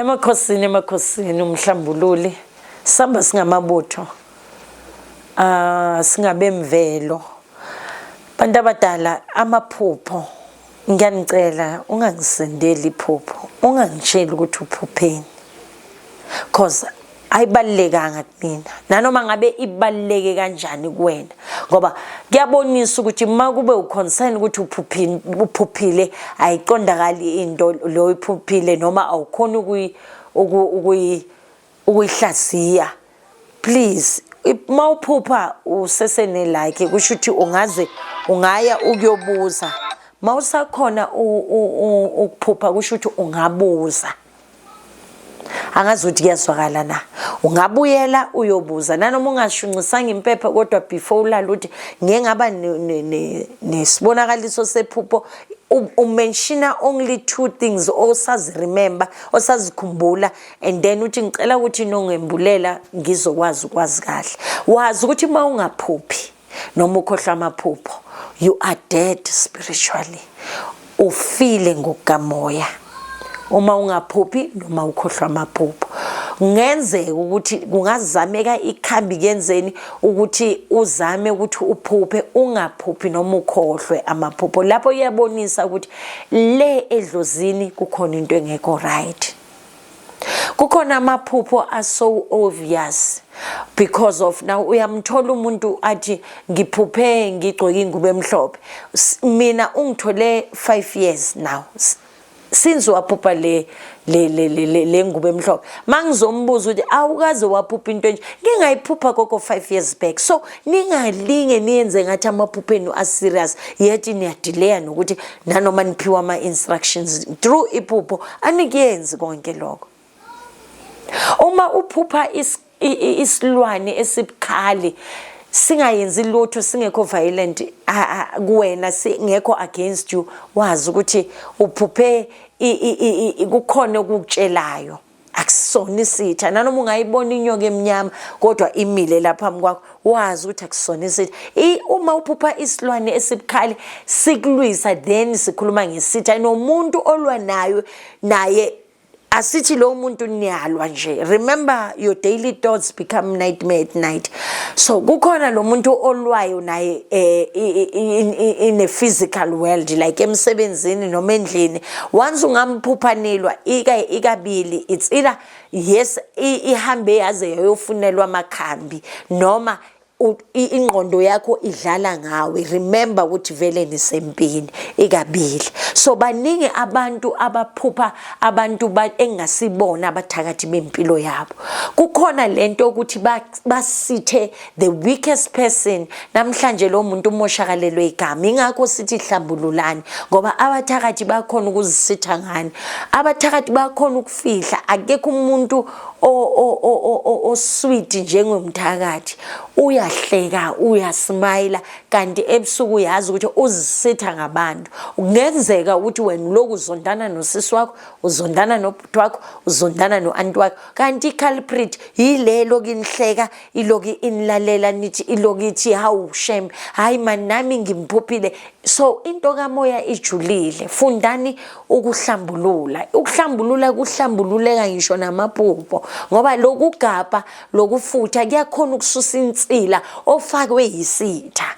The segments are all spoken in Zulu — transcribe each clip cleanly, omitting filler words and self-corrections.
Emakhosini, emakhosini, umhlambululi, samba singamabutho. Ah, singabemvelo. Bantu abadala, amaphupho, ngiyanicela ungangisendeli iphupho, ungangitsheli ukuthi uphupheni. Cause ayibalulekanga kumina nanoma ngabe ibaluleke kanjani kuwena, ngoba kuyabonisa ukuthi uma kube uconcern ukuthi uphuphile, ayiqondakali into lo iphuphile noma awukhoni ukuyihlaziya. Please, uma uphupha usesene like, kusho ukuthi ungaze ungaya ukuyobuza. Mawusakhona ukuphupha, kusho ukuthi ungabuza. Angazi ukuthi kuyazwakala na. Ungabuyela uyobuza nanoma ungashunqisanga impepha, kodwa before ulala uthi ngeke ngaba nesibonakaliso sephupho, umentiona only two things osazi-remember, osazikhumbula, and then uthi ngicela ukuthi nongembulela ngizokwazi ukwazi kahle. Wazi ukuthi uma ungaphuphi noma ukhohlwa amaphupho, you are dead spiritually, ufile ngokukamoya. Uma ungaphuphi noma ukhohlwa amaphupho, kungenzeka ukuthi kungazameka ikhambi kuyenzeni ukuthi uzame ukuthi uphuphe. Ungaphuphi noma ukhohlwe amaphupho, lapho iyabonisa ukuthi le edlozini kukhona into engekho right. Kukhona amaphupho aso obvious because of now uyamthola umuntu athi ngiphuphe ngigcoke ingubo emhlophe. Mina ungithole 5 years now since waphupha le ngubo emhlophe. Mangizombuza ukuthi awukaze waphupha into enje, ngingayiphupha koko 5 years back. So ningalinge niyenze ngathi amaphupho enu aserious, yet niyadileya nokuthi nanoma niphiwa ama-instructions through iphupho, anikuyenzi konke lokho. Uma uphupha isilwane esibukhali singayenzi lutho, singekho violent kuwena, singekho against you, wazi ukuthi uphuphe kukhona okukutshelayo, akusona isitha. Nanoma ungayibona inyoka emnyama kodwa imile lapha phambi kwakho, wazi ukuthi akusona isitha. Uma uphupha isilwane esibukhali sikulwisa, then sikhuluma ngesitha nomuntu olwa nayo naye. Asithi lo muntu niyalwa nje. Remember, your daily thoughts become nightmare at night. So kukhona lo muntu olwayo naye in a physical world, like emsebenzini noma endlini. Once ungamphupha nilwa ikabili, it's either yes, ihambe yaze yayofunelwa amakhambi, noma ingqondo yakho idlala ngawe. Remember ukuthi vele nisempini ikabili. So baningi abantu abaphupha abantu engasibona abathakathi bempilo yabo. Kukhona lento ukuthi basithe the weakest person. Namhlanje lo muntu umoshakalelwe igama. Ingakho sithi hlambululani, ngoba abathakathi bakhona ukuzisitha ngani, abathakathi bakhona ukufihla. Akekho umuntu osweet njengomthakathi. Uyahleka, uyasmayila, kanti ebusuku uyazi ukuthi uzisitha ngabantu. Kungenzeka ukuthi wena uloku uzondana nosisi wakho, uzondana nobhuti wakho, uzondana no-anti wakho, kanti i-culprit yile loku inihleka, iloku inilalela, nithi iloku ithi hawu shem, hayi mani, nami ngimphuphile. So into kamoya ijulile. Fundani ukuhlambulula. Ukuhlambulula kuhlambululeka ngisho namaphupho, ngoba lokugabha, lokufutha kuyakhona ukususa insila ofakwe yisitha.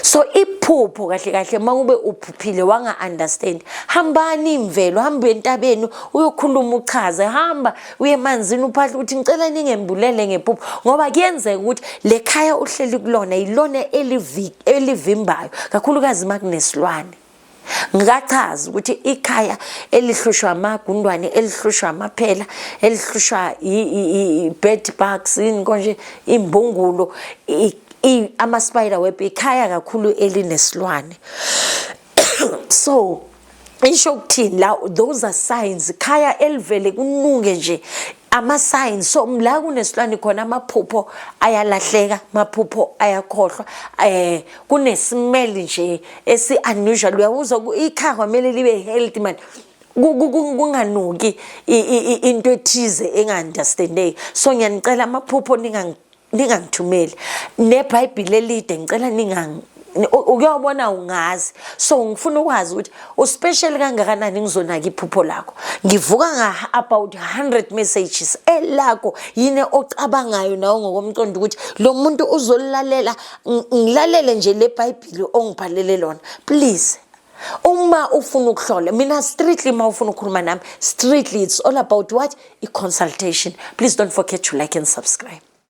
So iphupho kahle kahle, uma kube uphuphile wanga understand, hambani imvelo, hamba entabeni uyokhuluma, uchaze, hamba uye emanzini uphahle ukuthi ngicela ningembulele ngephupho, ngoba kuyenzeka ukuthi le khaya uhleli kulona yilona elivimbayo, kakhulukazi uma kunesilwane. Ngikachaza ukuthi ikhaya elihlushwa amagundwane, elihlushwa amaphela, elihlushwa i-bed bugs, yini konje, imbungulo, ama-spider web, ikhaya kakhulu elinesilwane. So isho ukuthini la? Those are signs. Khaya elivele kunuke nje, ama-signs. So la kunesilwane khona, amaphupho ayalahleka, amaphupho ayakhohlwa, kunesmell nje esi-unusual. Uyawuzwa, ikhaya kwamele libe healthy man, kunganuki into ethize enga-understandeki. So ngiyanicela, amaphupho ningangithumeli, nebhayibhili elide ngicela. Ukuyobona ungazi. So ngifuna ukwazi ukuthi uspecial kangakanani, ngizonaka iphupho lakho. Ngivuka nga about 100 messages. Elakho yini ocabangayo nawe ngokomqondo ukuthi lo muntu uzolilalela, ngilalele nje le Bhayibheli ongibhalele lona? Please, uma ufuna ukuhlola mina strictly, uma ufuna ukukhuluma nami strictly, it's all about what? I-consultation. Please don't forget to like and subscribe.